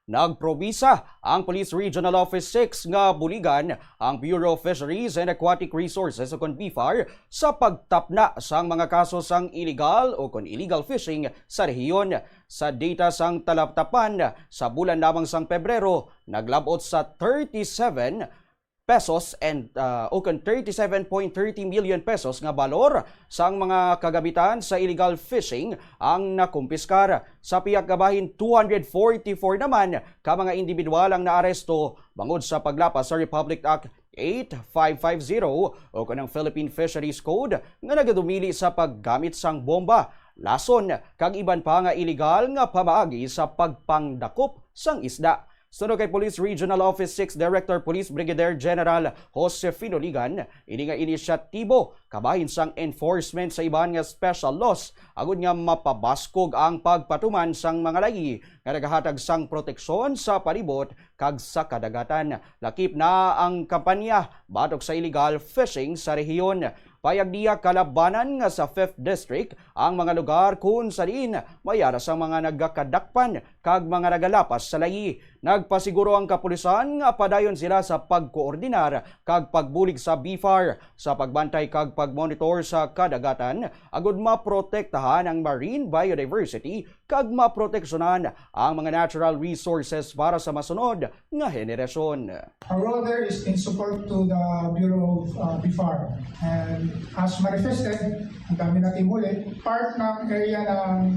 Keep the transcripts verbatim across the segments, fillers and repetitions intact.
Nagpromisa ang Police Regional Office six nga buligan ang Bureau of Fisheries and Aquatic Resources o kon BFAR sa pagtapna sang mga kaso sang illegal o kon illegal fishing sa rehiyon. Sa data sang talaptapan, sa bulan lamang sang Pebrero, naglab-ot sa thirty-seven pesos and, ah, o kon thirty-seven point thirty million pesos nga balor sang mga kagamitan sa illegal fishing ang nakumpiskar. Sa pihak nga bahin, two hundred forty-four naman ka mga individual ang naaresto bangod sa paglapas sa Republic Act eight five five zero o kon ang Philippine Fisheries Code nga nagadumili sa paggamit sang bomba, lason, kag iban pa nga illegal nga pamaagi sa pagpangdakop sang isda. Suno kay Police Regional Office six Director Police Brigadier General Josefino Ligan, ini nga inisyatibo kabahin sang enforcement sa iban nga special laws agud nga mapabaskog ang pagpatuman sang mga layi nga nagahatag sang proteksyon sa palibot kag sa kadagatan. Lakip na ang kampanya batok sa illegal fishing sa rehiyon. Payag niya kalabanan nga sa Fifth District ang mga lugar kun sa diin may ara sang mga nagakadakpan kag mga nagalapas sa layi. Nagpasiguro ang kapulisan nga padayon sila sa pagkoordinar kag pagbulig sa BFAR sa pagbantay kag pagmonitor sa kadagatan agud maprotektahan ang marine biodiversity kag maproteksyonan ang mga natural resources para sa masunod nga henerasyon. Our role there is in support to the Bureau of uh, BFAR. And as manifested, ang dami natin huli, part ng area ng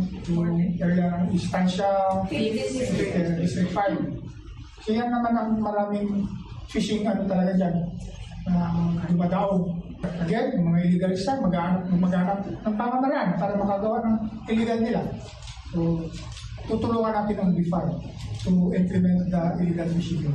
area ng Estancia, uh, District five. So yan naman ang maraming fishing ano talaga dyan, um, lumadaog. Again, yung mga illegalista, maghanap, maghanap ng pamamaraan para makagawa ng illegal nila. So, tutulungan natin ang BFAR to implement the illegal fishing.